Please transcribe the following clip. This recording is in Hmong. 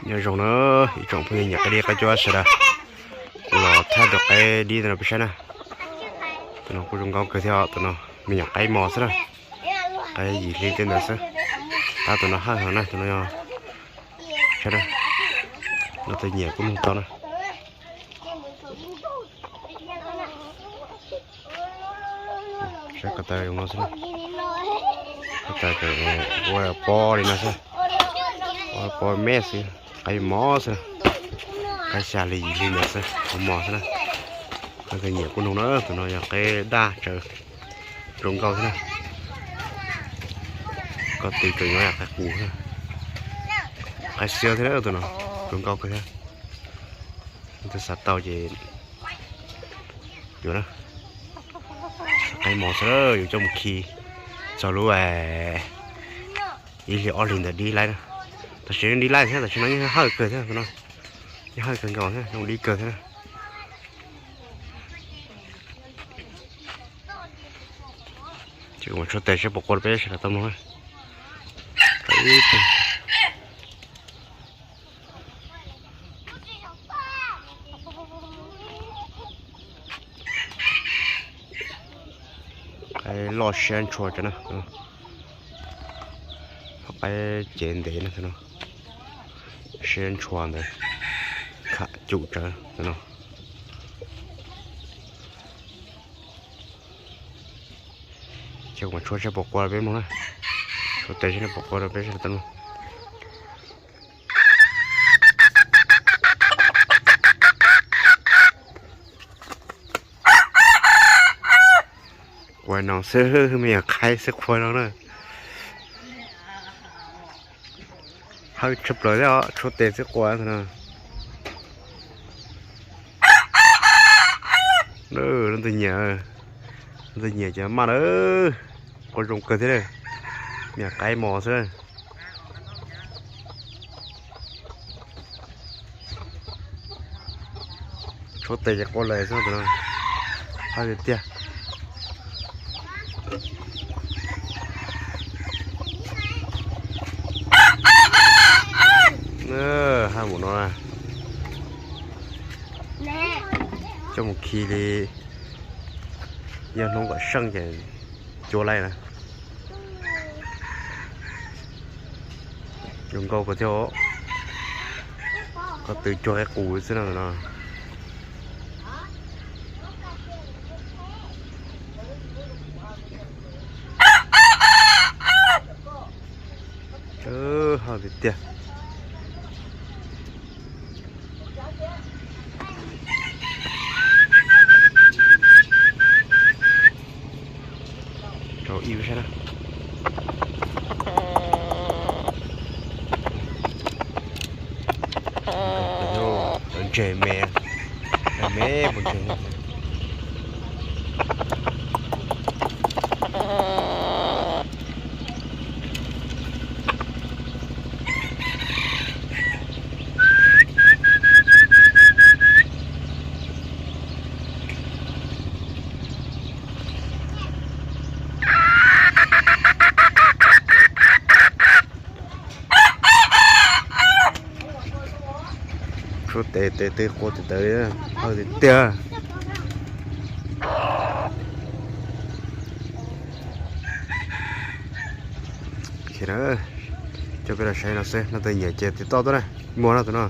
Nyob zoo na, ib tsoom phooj ywg nyiam qaib dib qaib cuab sawv daws, kuv los thaij tus qaib dib ntawm no peb saib na. Tus no kuj zoo nkauj kawg thiab, tus no me nyuam qaib mos xwb na. Qaib yim hli tej ntawd xwb. Tab tus no hawj heev na, tus no yog, saib na, leej twg nyiam kuj nug tau na. Saib ko taw zoo no xwb, ko taw ua pob li no xwb, ua pob me xwb, qaib mos xwb, qaib xya hli yim hli ntawd xwb, mos xwb na. Leej twg nyiam kuj nug na, tus no yog qaib daj tsawv, zoo nkauj thiab na. Ko tw tseem nyob yam qaib qus, qaib xiab thiab na tus no, zoo nkauj kawg thiab. Leej twg xav tau ces yuav na. Qaib mos xwb, yuav coj mus khi txog lub ib hlis ob hlis ntawd dib laib na. Tam sim dib laib thiab, tam sim no yeej hawj kawg thiab no, yeej hawj kawg nkaus thiab, zoo dib kawg thiab na. Ces kuv mus tshuab tes seb puas qua rau peb sawv daws tau mloog. Qaib loj siab ntshua tsawv na, qaib cev ntev na, siab ntshua ntawd, kham cum tsawv no. Ces kuv mus tshuab seb puas qua rau peb mloog na. Tshuab tes seb puas qua rau peb sawv daws tau mloog. Qua no xwb, me nyuam qaib xwb qua no na. Hawj tshaj plaws thiab os, tshuab tes xwb qua no. Leej twg nyiam, leej twg nyiam ces maj lawm, qua zoo kawg thiab, me nyuam qaib mos xwb. Tshuab tes ces qua lawm xwb tus no, hawj tiag tiag. Hawj mus no, coj mus khi li, yog hnub kom seej ces cuab laij na. Zoo nkauj kawg thiab, ko tw cuag qaib qus xwb no no. Hawj tiag tiag. Rau ib saib na. Ntses me, me puas ntses. Tshuab tes tes twb qua tes tawv, hawj tiag tiag. Coj peb los saib no xwb, leej twg nyiam ces tiv toj tuaj na, muag no tus no.